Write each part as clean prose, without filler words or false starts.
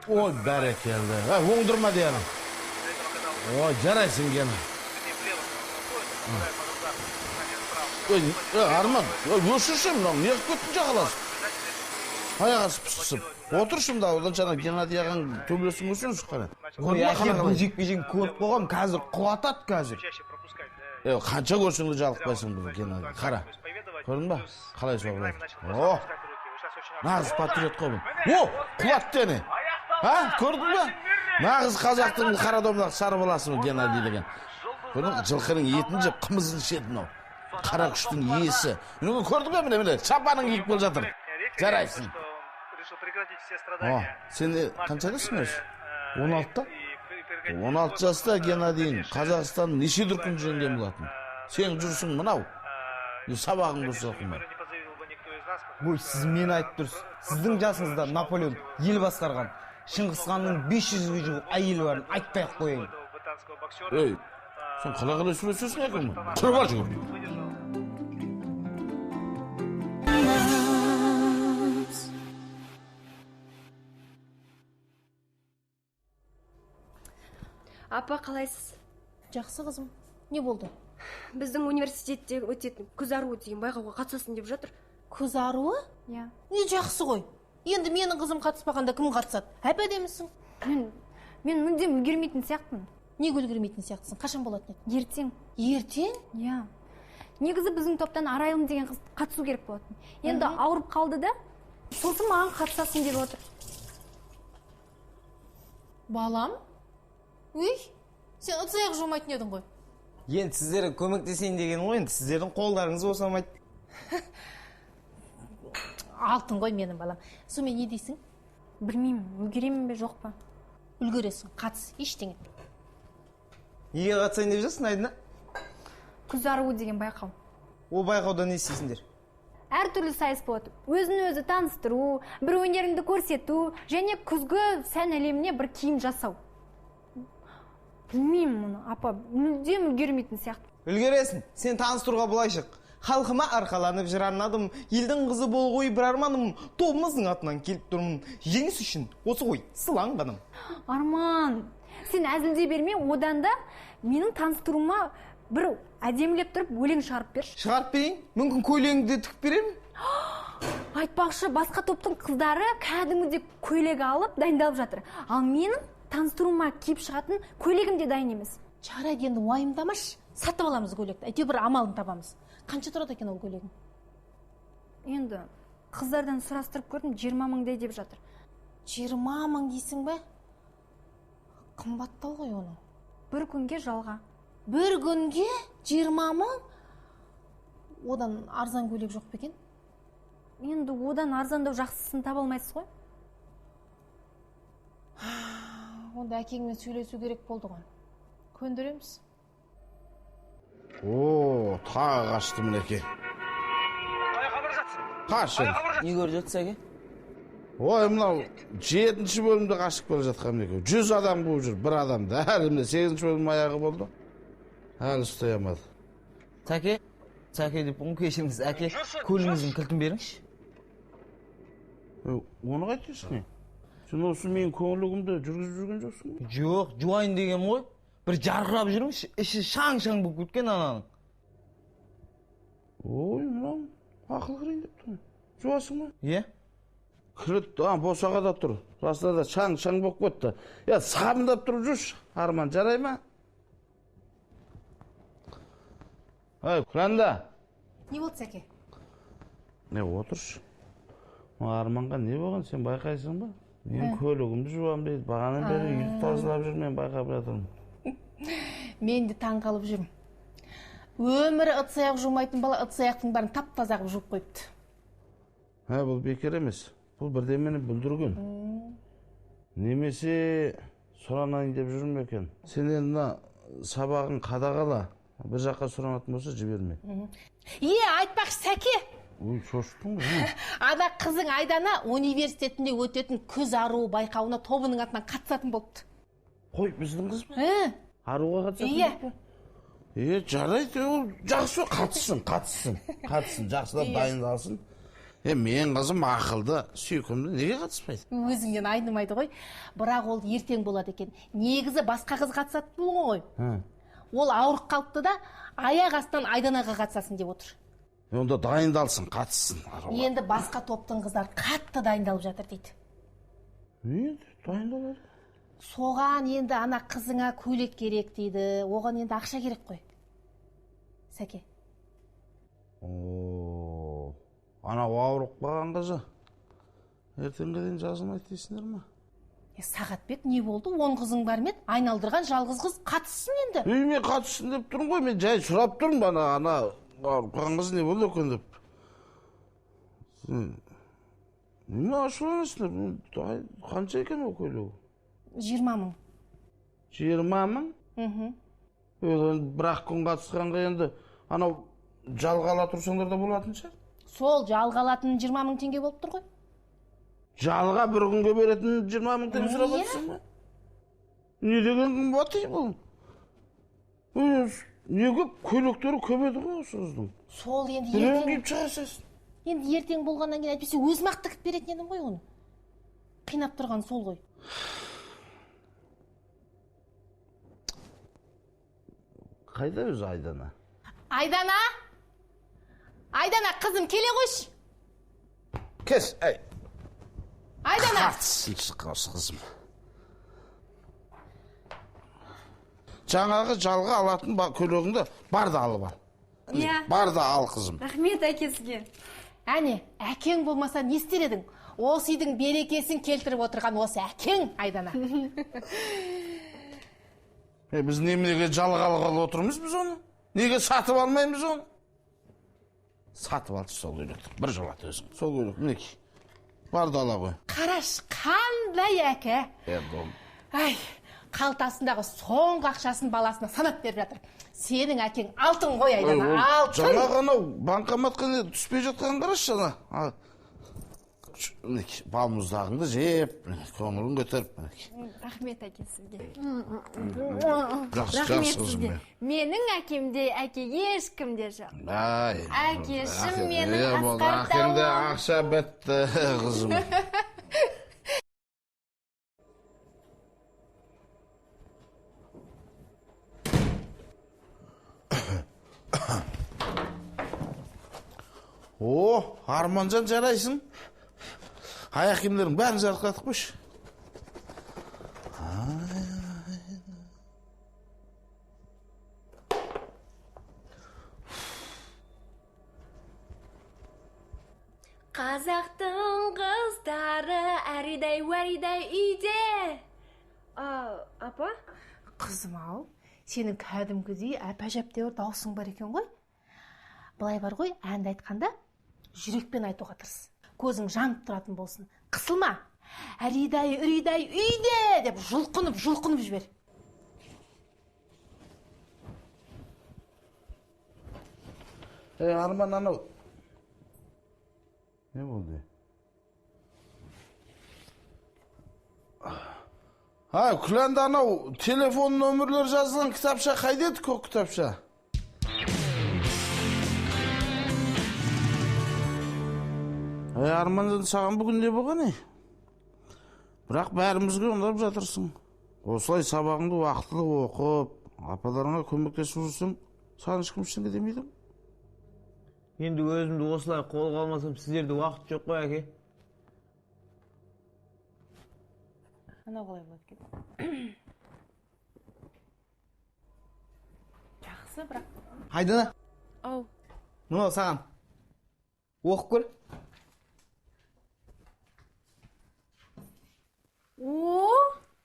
Ой, бәрекелді. Оңдырма деймін. Ой, жарайсың, Гена. Ой, Арман, өшірші мынау, не қылып кеттің жағаласып? Аяқ асып пысқысып. Отыршы мында, одан жаңа Геннадий ағаң төбелесін көрсеңші, қара. Ой, әке, бұл жекпе-жегін көріп қойғам, қазір құлатады қазір. Қанша көрсең де жалықпайсың бұл Геннадий. Қара, көрдің ба? Қалай соғып жатыр? О, нағыз патриот қой бұл. О, құлатты әне. А, көрдің ба? Нағыз қазақтың қара домалақ сары баласы бұл Геннадий деген. Көрдің ба? Жылқының етін жеп, қымызын ішеді мынау. Қара күштің иесі. Міне, көрдің бе, міне, міне, шапанын киіп келе жатыр. Жарайсың. О, сен қаншадасың өзі? 16-та. 16 жаста Геннадийің Қазақстанның неше дүркін жеңген болатын. Сен жүрсің мынау. Сабағың дұрыс оқымай. Ой, сіз мені айтып тұрсыз. Сіздің жасыңызда Наполеон ел басқарған. Шыңғыс ханның 500-ге жуық әйелі барын айтпай ақ қояйын. Ей, сен қалай қалай сөйлесесің әкеңмен? Тұр бар жүгір. Апа, қалайсыз? Жақсы, қызым. Не болды? Біздің университетте өтетін Күз аруы деген байқауға қатысасың деп жатыр. Күз аруы? Иә. Не жақсы ғой. Енді менің қызым қатыспағанда кім қатысады? Әп-әдемісің. Мен мүлдем үлгермейтін сияқтымын. Неге үлгермейтін сияқтысың? Қашан болатын еді? Ертең. Ертең? Иә. Негізі біздің топтан Арайлым деген қыз қатысу керек болатын. Енді ауырып қалды да, сосын маған қатысасың деп отыр. Балам? Өй, сен ыдыс аяқ жумайтын едің ғой. Енді сіздерге көмектесейін деген ғой, енді сіздердің қолдарыңыз босамайды. Алтын ғой менің балам. Сонымен не дейсің? Білмеймін, үлгеремін бе, жоқ па? Үлгересің, қатыс, ештеңе. Неге қатысайын деп жатсың, Айдына? Күз аруы деген байқау. О байқауда не істейсіңдер? Әртүрлі сайыс болады. Өзін өзі таныстыру, бір өнеріңді көрсету, және күзгі сән әлеміне бір киім жасау. Білмеймін мұны, апа, мүлдем үлгермейтін сияқты. Үлгересің, сен таныстыруға былай шық. Халқыма арқаланып жыр арнадым, елдің қызы бол ғой бір арманым, тобымыздың атынан келіп тұрмын, жеңіс үшін осы ғой сыланғаным. Арман, сен әзілдей берме, одан да менің таныстыруыма бір әдемілеп тұрып өлең шығарып берші. Шығарып берейін, мүмкін көйлегіңді де тігіп беремін. Айтпақшы, басқа топтың қыздары кәдімгідей көйлек алып дайындалып жатыр. Ал менің таныстыруыма киіп шығатын көйлегім де дайын емес. Жарайды, енді уайымдамашы, сатып аламыз көйлекті, әйтеуір бір амалын табамыз. Қанша тұрады екен ол көйлегің? Енді қыздардан сұрастырып көрдім, 20 мыңдай деп жатыр. 20 мың дейсің бе? Қымбаттау ғой оның. Бір күнге жалға. Бір күнге 20 мың? Одан арзан көйлек жоқ па екен? Енді одан арзандау жақсысын таба алмайсыз ғой. Онда әкеңмен сөйлесу керек болды ғой. Көндіреміз. О, тағы қашты мінекей. Қаш енді. Не көріп жатсыз, әке? Ой, мынау 7-ші бөлімде қашып келе жатқан мінекей. 100 адам қуып жүр, бір адамды. Әлі міне 8-ші бөлім аяғы болды. Әлі ұстай алмады. Сәке, Сәке деп қойдым, кешіріңіз, әке, көлігіңіздің кілтін беріңізші. Оны қайтесің не? Сен осы менің көңілігімді жүргізіп жүрген жоқсың ба? Жоқ, жуайын дегенім ғой. Бір жарқырап жүріңізші, іші шаң-шаң болып кеткен ананың. Ой, мынау ақыл кірейін деп тұр. Жуасың ба? Иә. Кілт, босағада тұр. Расында да шаң-шаң болып кетті. Я, сабындап тұрып жүрші, Арман, жарай ма? Ай, Күләнда. Не болды, Сәке? Не, отыршы. Мына Арманға не болған, сен байқайсың ба? Мен көлігімді жуамын дейді, бағанадан бері үйді тазалап жүр, мен байқап жатырмын. Мен де таң қалып жүрмін. Өмірі ыдыс аяқ жумайтын бала ыдыс аяқтың бәрін тап-таза қылып жуып қойыпты. Ә, бұл бекер емес. Бұл бірдемені бүлдірген. Немесе сұранайын деп жүрмін екен. Сен енді мына сабағын қадағала. Бір жаққа сұранатын болса жіберме. Е, айтпақшы, Сәке. Ой, шошыттың ғой, ә? Ана қызың Айдана университетінде өтетін Күз аруы байқауына тобының атынан қатысатын болыпты. Қой, біздің қыз ба? Ә. Аруға қатысатын Иә. болып па? Е, жарайды, ол жақсы, қатыссын, қатыссын, қатыссын, жақсылап дайындалсын. Мен қызым ақылды, сүйкімді, неге қатыспайды? Өзіңнен айнымайды ғой. Бірақ ол ертең болады екен. Негізі басқа қыз қатысатын болған ғой. Ол ауырып қалыпты да, аяқ астынан Айданаға қатысасын деп отыр. Онда дайындалсын, қатыссын. Енді басқа топтың қыздары қатты дайындалып жатыр дейді. Енді дайындалады. Соған енді ана қызыңа көйлек керек дейді. Оған енді ақша керек қой. Сәке. О, анау ауырып қалған қызы. Ертеңге дейін жазылмайды дейсіңдер ме? Сағатбек, не болды? 10 қызың бар ма еді? Айналдырған жалғыз қыз қатыссын енді. Мен қатыссын деп тұрмын ғой, мен жай сұрап тұрмын ана ауырып қалған қыз не болды екен деп. Неме ашуланасыңдар? Қанша екен ол көйлегі? 20 мың. 20 мың? Бірақ күн қатысқанға енді анау жалға ала тұрсаңдар да болатын шығар. Сол жалға алатын 20 мың теңге болып тұр ғой. Жалға бір күнге беретін 20 мың теңге сұрап отырсың ба? Не деген қымбат бұл? Не көп көйлектері көп еді ғой осы қыздың. Сол енді ертең киіп шығарсың. Енді ертең болғаннан кейін әйтпесе өзім ақ тігіп беретін едім ғой оны. Қинап тұрған сол ғой. Қайда өзі Айдана? Айдана! Айдана, қызым, келе қойшы. Кес, әй. Айдана! Қатысын осы қызым. Жаңағы жалға алатын көйлегіңді бар да алып ал. Иә. Бар да ал, қызым. Рахмет әке сізге. Әне, әкең болмаса не істер едің? Осы үйдің берекесін келтіріп отырған осы әкең, Айдана. Біз неменеге жалға алғалы отырмыз біз оны? Неге сатып алмаймыз оны? Сатып алшы сол көйлекті, бір жолат өзің. Сол көйлек, мінекей. Бар да ала ғой. Қараш, қандай әке? Ай, қалтасындағы соңғы ақшасын баласына санап беріп жатыр. Сенің әкең алтын ғой, Айдана, алтын. Жаңағы анау банкоматқа түспей жатқанын қарашы ана. Мінекей, балмұздағыңды жеп, көңілін көтеріп, мінекей. Рахмет әке сізге. Жақсы, Рахмет жақсы қызым. сізге. Менің әкемде әке ешкімде жоқ. Ай, Әкешім менің асқар әкеңде тауым. ақша бітті, қызым. О, Арманжан, жарайсың. Аяқ киімдердің бәрін жарқыратып қойшы. Қазақтың қыздары әридай уәридай үйде. Апа? Қызым ау, сенің кәдімгідей әп-әжептәуір даусың бар екен ғой. Былай бар ғой, әнді айтқанда жүрекпен айтуға тырыс. Көзің жанып тұратын болсын. Қысылма. Әридай, үридай, үйде деп жұлқынып, жұлқынып жібер. Арман, анау. Не болды? Күләнді анау телефон нөмірлер жазылған кітапша қайда еді, көк кітапша? Арманжан, саған бүгін не болған, ей? Бірақ бәрімізге ұнап жатырсың. Осылай сабағыңды уақытылы оқып, апаларыңа көмектесіп жүрсең, саған ешкім ештеңе демейді. Енді өзімді осылай қолға алмасам, сіздерде уақыт жоқ қой, әке. Анау қалай болады екен? Жақсы, бірақ. Айдана. Ау. Мынау саған. Оқып көр. О,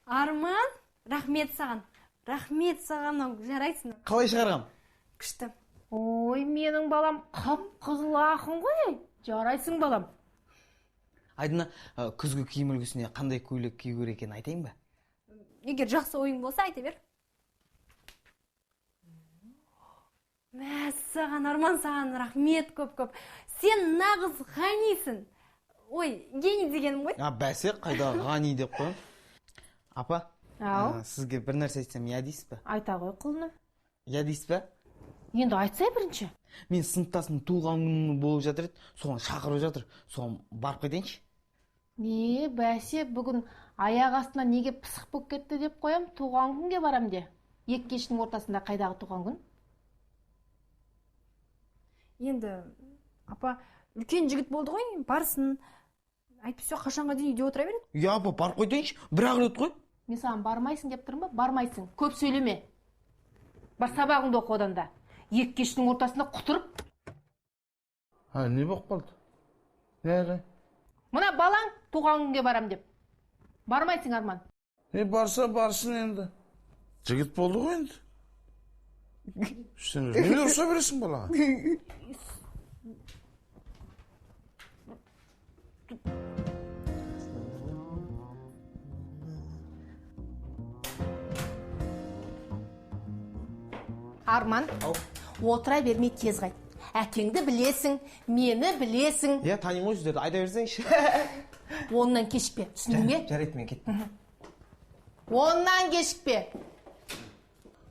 Арман, рахмет саған. Рахмет саған, мынау жарайсың. Қалай шығарғам? Күшті. Ой, менің балам қып-қызыл ақын ғой. Жарайсың, балам. Айдана, күзгі киім үлгісіне қандай көйлек кию керек екенін айтайын ба? Егер жақсы ойың болса, айта бер. Мәссаған, Арман, саған рахмет көп-көп. Сен нағыз ғанисің. Ой, гений дегенім ғой. Бәсе, қайда ғани деп қоямын. Апа, Ау. сізге бір нәрсе айтсам, я дейсіз бе? Айта ғой, құлыным. Я дейсіз бе? Енді айтсай бірінші. Мен сыныптасым туылған күні болып жатыр еді, соған шақырып жатыр, соған барып қайтайыншы. Не, бәсе, бүгін аяқ астына неге пысық болып кетті деп қоям, туған күнге барам де. Екі кештің ортасында қайдағы туған күн? Енді, апа, үлкен жігіт болды ғой, барсын. Әйтпесе қашанға дейін үйде отыра береді? Иә, апа, барып қайтайыншы, бір-ақ рет қой. Мен саған бармайсың деп тұрмын ба? Бармайсың. Көп сөйлеме. Бар сабағыңды оқы одан да. Екі кештің ортасында құтырып. А, не болып қалды? Не айғай? Мына балаң туған күнге барам деп. Бармайсың, Арман. Не барса барсын енді. Жігіт болды ғой енді. Сен неге ұрса бересің балаға? Арман, отыра бермей тез қайт. Әкеңді білесің, мені білесің. Иә, танимын ғой сіздерді, айта берсеңші. Оннан кешікпе, түсіндің бе? Жарайды, мен кеттім. Оннан кешікпе.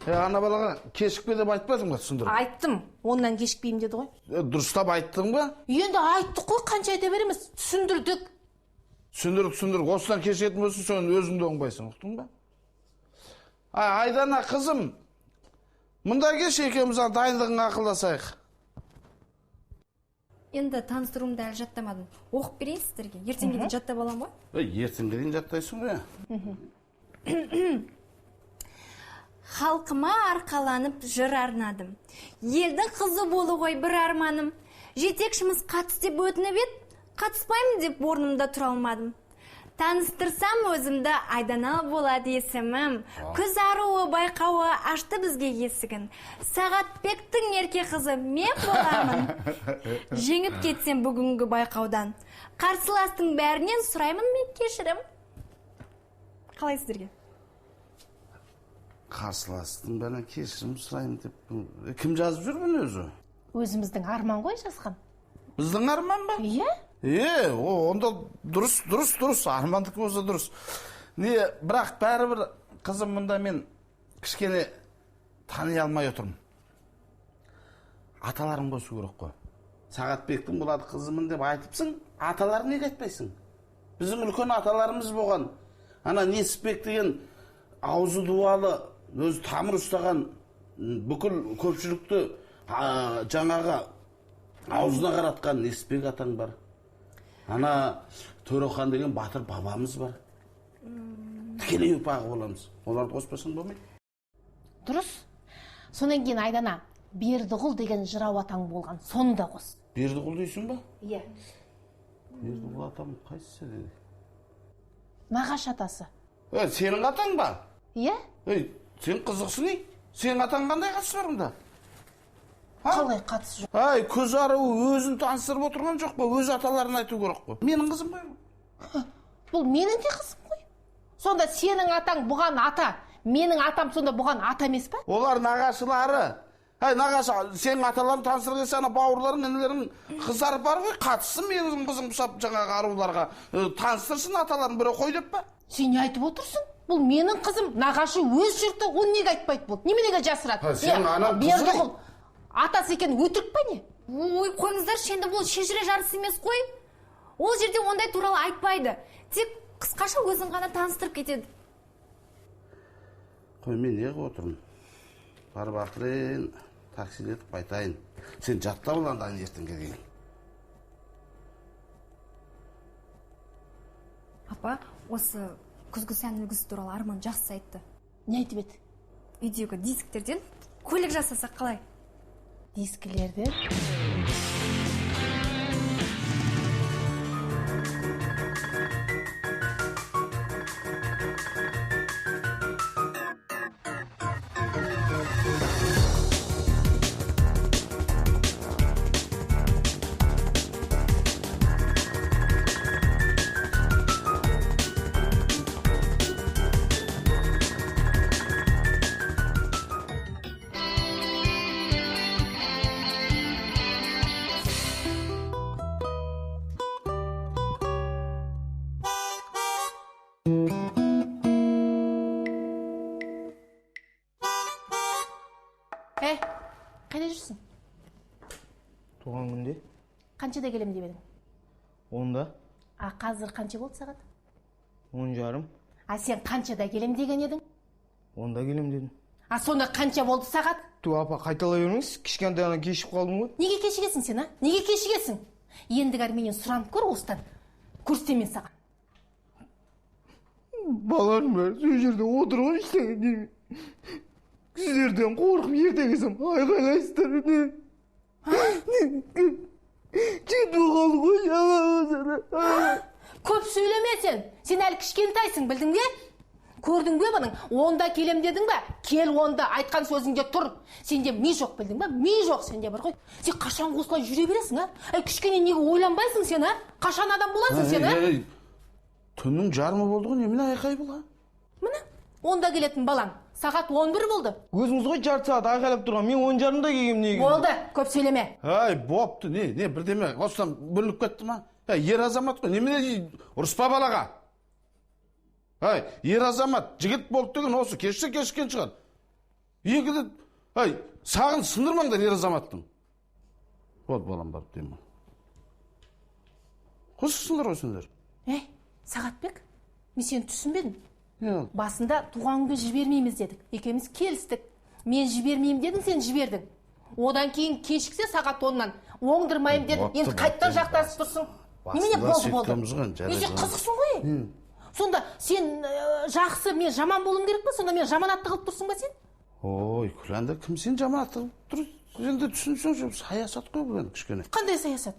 Ана балаға кешікпе деп айтпадың ба, түсіндіріп? Айттым, оннан кешікпеймін деді ғой. Дұрыстап айттың ба? Енді айттық қой, қанша айта береміз, түсіндірдік. Түсіндіріп, түсіндіріп, осыдан кешігетін болсаң, сен өзің де оңбайсың, ұқтың ба? Айдана, қызым, мұнда келші, екеуміз дайындығыңа ақылдасайық. Енді таныстыруымды әлі жаттамадым. Оқып берейін сіздерге. Ертеңге дейін жаттап аламын ғой? Ертеңге дейін жаттайсың ғой. Халқыма арқаланып жыр арнадым. Елдің қызы болу ғой бір арманым. Жетекшіміз қатыс деп өтініп еді, қатыспаймын деп орнымда тұра алмадым. Таныстырсам өзімді, Айдана болады есімім. Күз аруы байқауы ашты бізге есігін. Сағатбектің ерке қызы мен боламын. Жеңіп кетсем бүгінгі байқаудан. Қарсыластың бәрінен сұраймын мен кешірім. Қалай сіздерге? Қарсыластың бәрінен кешірім сұраймын деп. Кім жазып жүр бұны өзі? Өзіміздің Арман ғой жазған. Біздің Арман ба? Иә. Онда дұрыс, дұрыс, дұрыс. Армандікі болса дұрыс. Не, бірақ бәрібір қызым мұнда мен кішкене тани алмай отырмын. Аталарын қосу керек қой. Сағатбектің болады қызымын деп айтыпсың, аталарын неге айтпайсың? Біздің үлкен аталарымыз болған. Ана Несіпбек деген аузы дуалы, өзі тамыр ұстаған, бүкіл көпшілікті жаңағы аузына қаратқан Несіпбек атаң бар. Ана Төрехан деген батыр бабамыз бар. Тікелей ұрпағы боламыз. Оларды қоспасаң болмайды. Дұрыс. Сонан кейін Айдана, Бердіғұл деген жырау атаң болған. Соны да қос. Бердіғұл дейсің ба? Иә. Бердіғұл атам қайсысы деді? Нағашы атасы. Сенің атаң ба? Иә. Сен қызықсың, ей? Сенің атаң қандай қатысы бар мұнда? Қалай қатысы жоқ? Ай, көз аруы өзін таныстырып отырған жоқ па? Өз аталарын айту керек қой. Менің қызым ғой. Бұл менің де қызым ғой. Сонда сенің атаң бұған ата, менің атам сонда бұған ата емес па? Олар нағашылары. Ай, нағашы, сенің аталарың таныстырып келсе, ана бауырларың, інілерің, қыздар бар ғой, қатыссын менің қызым ұқсап жаңағы аруларға. Таныстырсын аталарын, біреу қой деп па? Сен не айтып отырсың? Бұл менің қызым, нағашы өз жұрты, оны неге айтпайды бұл? Неменеге жасырады? Сенің анаң қызы. Атасы екен өтірік па не? Ой, қойыңыздаршы, енді бұл шежіре жарысы емес қой. Ол жерде ондай туралы айтпайды. Тек қысқаша өзін ғана таныстырып кетеді. Қой, мен не қылып отырмын? Барып ақырын таксилетіп қайтайын. Сен жаттап ал анда ертеңге дейін. Апа, осы күзгі сән үлгісі туралы Арман жақсы айтты. Не айтып еді? Үйдегі дисктерден көйлек жасасақ қалай? Дискілерден? Қайда жүрсің? Туған күнде. Қаншада келем деп едің? 10-да. А қазір қанша болды сағат? 10:30. А сен қаншада келем деген едің? 10-да келем дедім. А сонда қанша болды сағат? Ту апа, қайталай бермеңіз, кішкентайынан кешігіп қалдым ғой. Неге кешігесің сен, а? Неге кешігесің? Ендігәрі менен сұранып көр осыдан. Көрсетемін мен саған. Балаларым бәрі сол жерде отыр ғой, ештеңе демей. Сіздерден қорқып ерте келсем айқайлайсыздар. Жетіп қалды ғой. Көп сөйлеме сен. Сен әлі кішкентайсың, білдің бе? Көрдің бе бұның? 10-да келем дедің бе? Кел 10-да, айтқан сөзіңде тұр. Сенде ми жоқ, білдің бе? Ми жоқ сенде бар ғой. Сен қашан осылай жүре бересің, а? Әй, кішкене неге ойланбайсың сен, а? Қашан адам боласың сен, а? Түннің жарымы болды ғой, немене айқай бұл, а? Міне, 10-да келетін балаң. Сағат 11 болды. Өзіңіз ғой жарты сағат айқайлап тұрған. Мен 10:30-да келгем неге? Болды, көп сөйлеме. Әй, бопты, не, бірдеме осыдан бөлініп кетті ма? Әй, ер азамат қой, немене ұрыспа балаға? Әй, ер азамат, жігіт болды деген осы, кешсе кешкен шығар. Екіде, әй, сағын сындырмаңдар ер азаматтың. Болды, балам, барып деймін. Қосысыңдар ғой сендер. Әй, Сағатбек, мен сені түсінбедім. Басында туған күнге жібермейміз дедік. Екеуміз келістік. Мен жібермеймін дедің, сен жібердің. Одан кейін кешіксе сағат 10-нан оңдырмаймын дедің. Енді қайттан жақтасып тұрсың. Немене болды болды? Сен қызықсың ғой. Сонда сен жақсы, мен жаман болуым керек пе? Сонда мен жаманатты қылып тұрсың ба сен? Ой, Күләнда, кім сен жаманатты қылып тұр? Енді түсінсең, саясат қой бұл енді кішкене. Қандай саясат?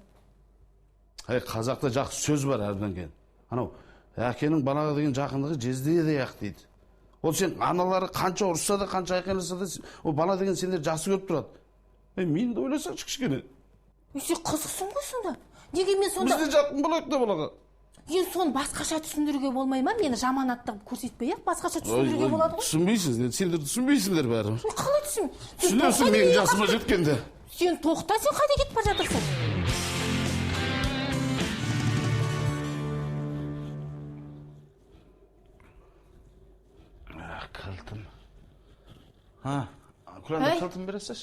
Әй, қазақта жақсы сөз бар әрден кейін. Анау әкенің балаға деген жақындығы жездедей ақ дейді. Ол сен аналары қанша ұрысса да, қанша айқайласа да, ол бала деген сендер жақсы көріп тұрады. Әй, мен де ойласаңшы кішкене. Сен қызықсың ғой сонда. Неге мен сонда? Біз де жақын болайық та балаға. Енді соны басқаша түсіндіруге болмай ма? Мені жаманатты қылып көрсетпей ақ, басқаша түсіндіруге болады ғой. Түсінбейсіз, сендер түсінбейсіңдер бәрі. Қалай түсін? Түсінесің менің жасыма жеткенде. Сен тоқта, сен қайда кетіп бара жатырсың? Кілтім. Күләнда, кілтім бересіз?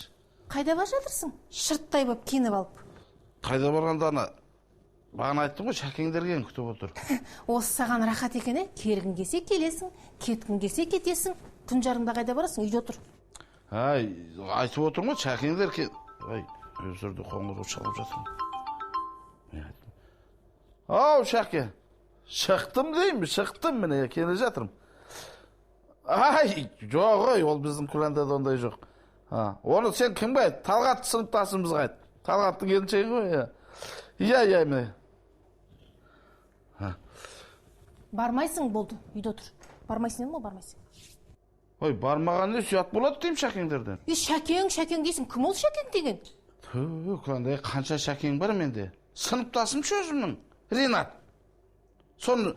Қайда бара жатырсың? Шырттай боп киініп алып. Қайда барғанда ана бағана айттым ғой, Шәкеңдерген күтіп отыр. Осы саған рахат екен, е? Келгің келсе келесің, кеткің келсе кетесің. Түн жарымда қайда барасың? Үйде отыр. Ай, айтып отырмын ғой, Шәкеңдер ай, өздері қоңырау шалып жатыр. Ау, Шәке, шықтым деймін, шықтым, міне келе жатырмын. Ай, жоқ ой, ол біздің Күләндада ондай жоқ. Оны сен кімге айт? Талғат сыныптасымызға айт. Талғаттың келіншегі ғой, иә. Иә, иә, міне. Бармайсың, болды, үйде отыр. Бармайсың дедім ғой, бармайсың. Ой, бармаған не ұят болады деймін Шәкеңдерден. Е, Шәкең, Шәкең дейсің, кім ол Шәкең деген? Тү, Күләнда, қанша Шәкең бар менде? Сыныптасым өзімнің, Ринат. Соны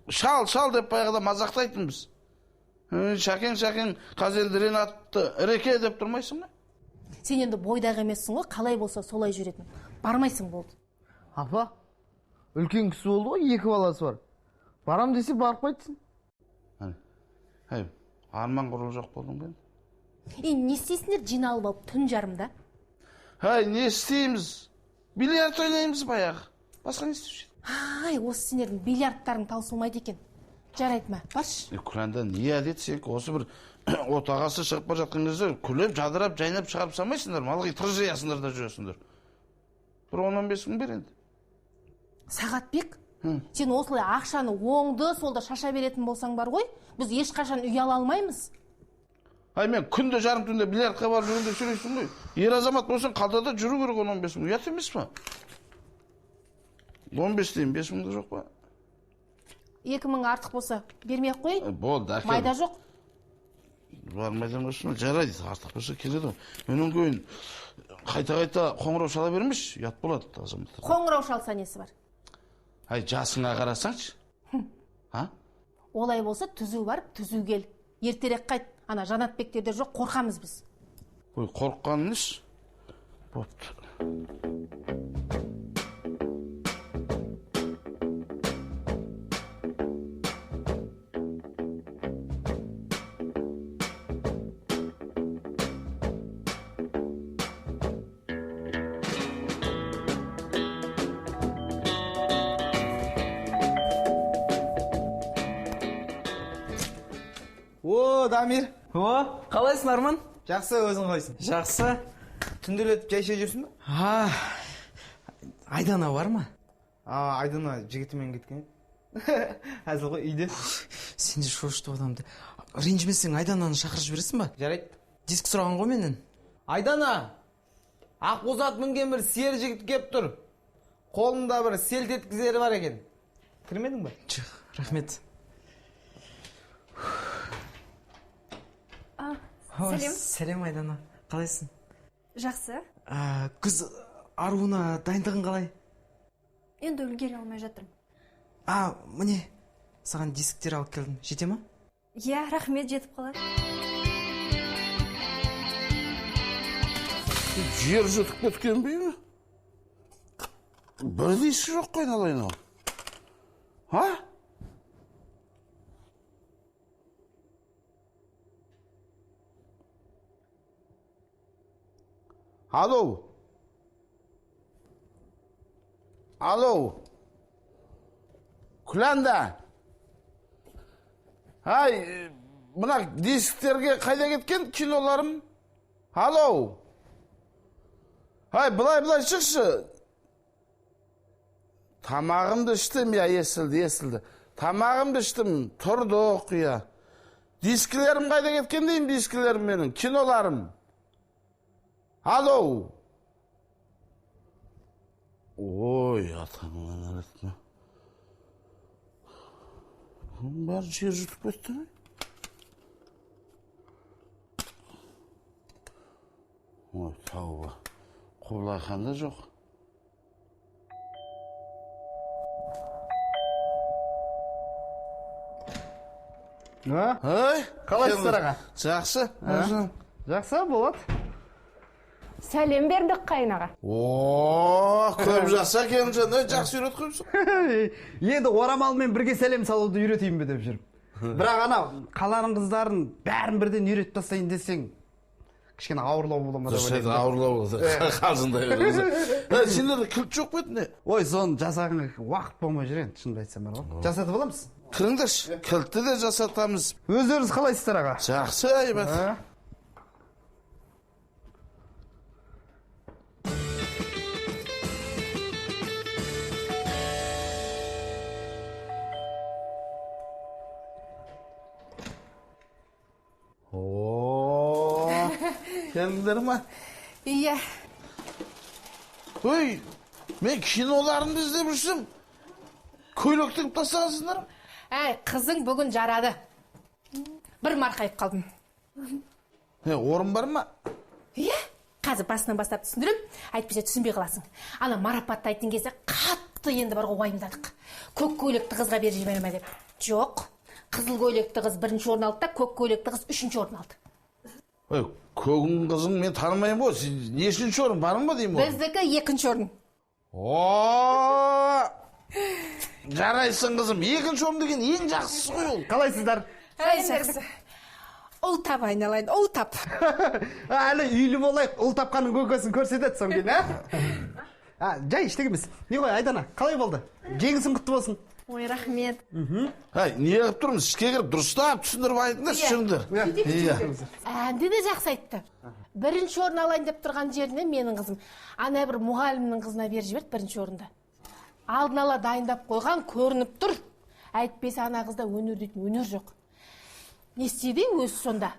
шал, шал деп баяғыда мазақтайтынбыз. Шәкең, Шәкең, қазір енді Ринатты Реке деп тұрмайсың ба? Сен енді бойдақ емессің ғой, қалай болса солай жүретін. Бармайсың, болды. Апа, үлкен кісі болды ғой, 2 баласы бар. Барам десе барып қайтсын. Әй, арман құрыл жоқ болдың ба енді? Е, не істейсіңдер жиналып алып түн жарымда? Әй, не істейміз? Бильярд ойнаймыз баяғы. Басқа не істеуші? Ай, осы сендердің бильярдтарың таусылмайды екен. Жарайды ма, баршы. Күләнда, не әдет сенікі? Осы бір отағасы шығып бара жатқан кезде күліп, жадырап, жайнап шығарып салмайсыңдар ма? Ылғи тыржиясыңдар да жүресіңдер. Бір 10-15 мың бер енді. Сағатбек, сен осылай ақшаны оңды, солды шаша беретін болсаң бар ғой, біз ешқашан үй ала алмаймыз. Ай, мен күнде жарым түнде бильярдқа барып жүргенде сөйлейсің ғой. Ер азамат болсаң қалтада жүру керек 10-15 мың. Ұят емес па? 15 деймін, 5 мың да жоқ па? 2 мың артық болса бермей ақ қояйын. Болды, әкел. Майда жоқ. Бар майдан қойсын, жарайды, артық болса келеді ғой. Менің кейін қайта-қайта қоңырау шала бермеші, ұят болады азаматтар. Қоңырау шалса несі бар? Ай, жасыңа қарасаңшы. А? Олай болса түзу барып, түзу кел. Ертерек қайт. Ана Жанатбектерде жоқ, қорқамыз біз. Ой, қорыққаның несі? Бопты. О, Дамир. О, қалайсың, Арман? Жақсы, өзің қалайсың? Жақсы. Түнделетіп жай іше жүрсің бе? А, Айдана бар ма? А, Айдана жігітімен кеткен. Әзіл ғой, үйде. Сен де шошытып адамды. Ренжімесең, Айдананы шақырып жібересің ба? Жарайды. Диск сұраған ғой менен. Айдана, ақбозат мінген бір сер жігіт кеп тұр. Қолында бір селт еткізері бар екен. Кірмедің ба? Жоқ, рахмет. Сәлем. Сәлем, Айдана. Қалайсың? Жақсы. Күз аруына дайындығың қалай? Енді үлгере алмай жатырмын. А, міне, саған дисктер алып келдім. Жете ма? Иә, рахмет, жетіп қалады. Жер жұтып кеткен бе? Бір диск жоқ қой айналайын ау. А? Алло. Алло. Күләнда. Ай, мына дисктерге қайда кеткен киноларым? Алло. Ай, былай шықшы. Тамағымды іштім, я, есілді. Тамағымды іштім, тұрдық, я. Дискілерім қайда кеткен деймін, дискілерім менің, киноларым. Алло. Ой, атаңнан әлетме. Бәрі жер жұтып кетті ме? Ой, тауба. Құбылай хан да жоқ. Ай, қалайсыздар, аға? Жақсы. Жақсы, болады. Сәлем бердік қайнаға. О, көп жақсы екен, жан. Жақсы үйретіп қойыпсың. Енді орамалмен бірге сәлем салуды үйретейін бе деп жүрмін. Бірақ ана қаланың қыздарын бәрін бірден үйретіп тастайын десең, кішкене ауырлау бола ма деп ойлаймын. Ауырлау болады. Қалжыңдай беріңіз. Сендерде кілт жоқ па еді не? Ой, соны жасағанға уақыт болмай жүр енді, шынымды айтсам бар ғой. Жасатып аламыз. Кіріңдерші, кілтті де жасатамыз. Өздеріңіз қалайсыздар, аға? Жақсы, әйбат. О, келдіңдер ма? Иә. Ой, мен киноларымды іздеп жүрсем, көйлек тігіп тастағансыңдар. Әй, қызың бүгін жарады. Бір марқайып қалдым. Орын бар ма? Иә, қазір басынан бастап түсіндірем, әйтпесе түсінбей қаласың. Ана марапаттайтын кезде қатты енді бар ғой уайымдадық. Көк көйлекті қызға беріп жібере ме деп. Жоқ, қызыл көйлекті қыз бірінші орын алды да, көк көйлекті қыз үшінші орын алды. Ой, көгін қызың мен танымаймын ғой. Сен нешінші орын барың ба деймін? Біздікі екінші орын. О, жарайсың қызым. Екінші орын деген ең жақсысы ғой ол. Қалайсыздар? Әй, жақсы. Ұл тап айналайын, ұл тап. Әлі үйлі болайық, ұл тапқанның көкесін көрсетеді соң кейін, а? Жай, ештеңе емес. Не ғой, Айдана, қалай болды? Жеңісің құтты болсын. Ой, рахмет. Әй, не қылып тұрмыз? Ішке кіріп дұрыстап түсіндіріп айтыңдаршы, жүріңдер. Иә. Әнді де жақсы айтты. Бірінші орын алайын деп тұрған жеріне менің қызым ана бір мұғалімнің қызына беріп жіберді бірінші орынды. Алдын ала дайындап қойған көрініп тұр. Әйтпесе ана қызда өнер дейтін өнер жоқ. Не істеді өзі сонда?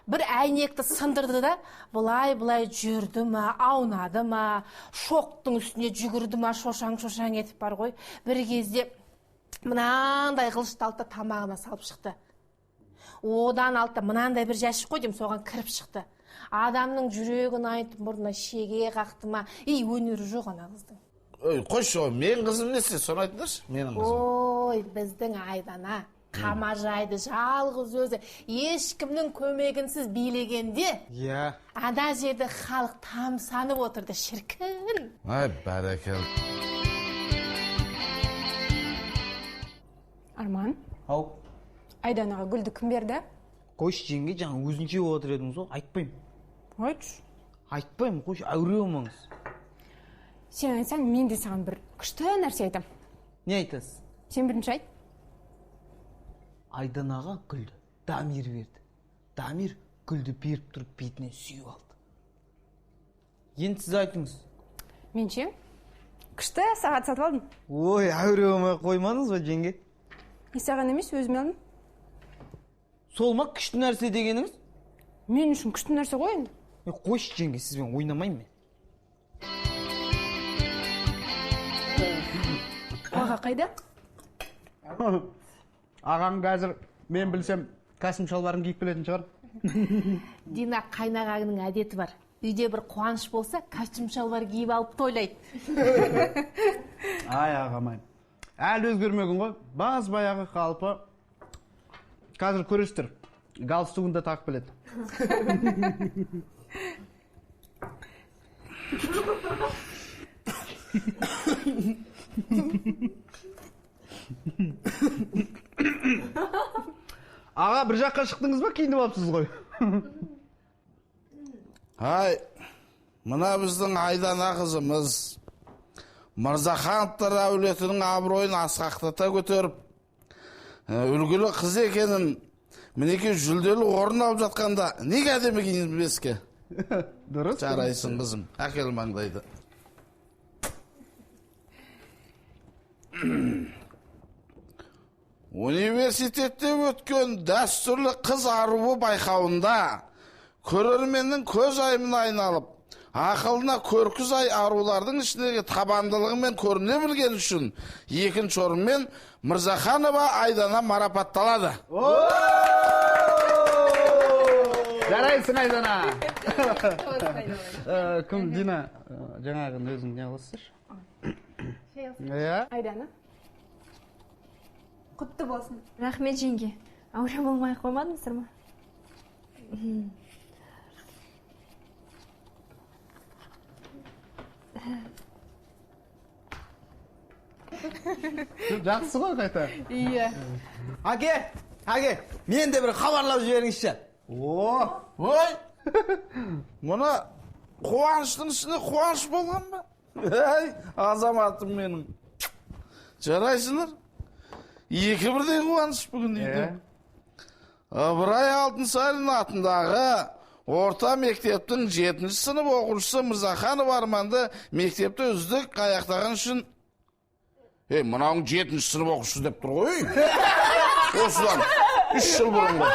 Бір әйнекті сындырды да, былай-былай жүрді ма, аунады ма, шоқтың үстіне жүгірді ма, шошаң-шошаң етіп бар ғой. Бір кезде мынандай қылышты алды да тамағына салып шықты. Одан алды да мынандай бір жәшік қой деймін, соған кіріп шықты. Адамның жүрегін айтып, мұрнына шеге қақты ма, и өнері жоқ ана қыздың. Ой, қойшы, мен қызым не істеді, соны айтыңдаршы, менің қызым. Ой, біздің Айдана қамажайды жалғыз өзі ешкімнің көмегінсіз билегенде, Иә. ана жерде халық тамсанып отырды, шіркін. Ай, бәрекелді. Арман. Ау. Айданаға гүлді кім берді? Қойшы, жеңге, жаңа өзінше отыр едіңіз ғой, айтпаймын. Айтшы. Айтпаймын, қойшы, әуре болмаңыз. Сен айтсаң, мен де саған бір күшті нәрсе айтам. Не айтасыз? Сен бірінші айт. Айданаға гүлді. Дамир берді. Дамир гүлді беріп тұрып бетінен сүйіп алды. Енді сіз айтыңыз. Мен ше? Күшті сағат сатып алдым. Ой, әуре болмай қоймадыңыз ба, жеңге? Не саған емес, өзіме алдым. Сол ма күшті нәрсе дегеніңіз? Мен үшін күшті нәрсе ғой енді. Қойшы, жеңге, сізбен ойнамаймын мен. Аға қайда? Ағаң қазір, мен білсем, костюм шалбарын киіп келетін шығар. Дина қайнағаңның әдеті бар. Үйде бір қуаныш болса, костюм шалбар киіп алып тойлайды. Ай, ағам-ай. Әлі өзгермеген ғой. Баз баяғы қалпы. Қазір көресіздер. Галстугын да тағып келеді. Аға, бір жаққа шықтыңыз ба, киініп алыпсыз ғой. Ай, мына біздің Айдана қызымыз Мырзахановтар әулетінің абыройын асқақтата көтеріп, үлгілі қыз екенін, мінекей жүлделі орын алып жатқанда неге әдемі киінбеске? Дұрыс. Жарайсың қызым, әкел маңдайды. Университетте өткен дәстүрлі қыз аруы байқауында көрерменнің көз айымына айналып, ақылына көркі сай арулардың ішіндегі табандылығымен көріне білген үшін екінші орынмен Мырзаханова Айдана марапатталады. Жарайсың, Айдана. Кім, Дина, жаңағын өзің не қыласызшы? Иә. Айдана. Құтты болсын. Рахмет, жеңге. Әуре болмай қоймадыңыздар ма? Жақсы ғой қайта. Иә. Әке, әке, мен де бір хабарлап жіберіңізші. О, ой, мұны қуаныштың үстіне қуаныш болған ба? Ей, азаматым менің. Жарайсыңдар. Екі бірдей қуаныш бүгін үйде. Ыбырай Алтынсарин атындағы орта мектептің 7-ші сынып оқушысы Мырзаханов Арманды мектепті үздік аяқтаған үшін... Ей, мынауың 7-ші сынып оқушысы деп тұр ғой. Осыдан 3 жыл бұрын ғой.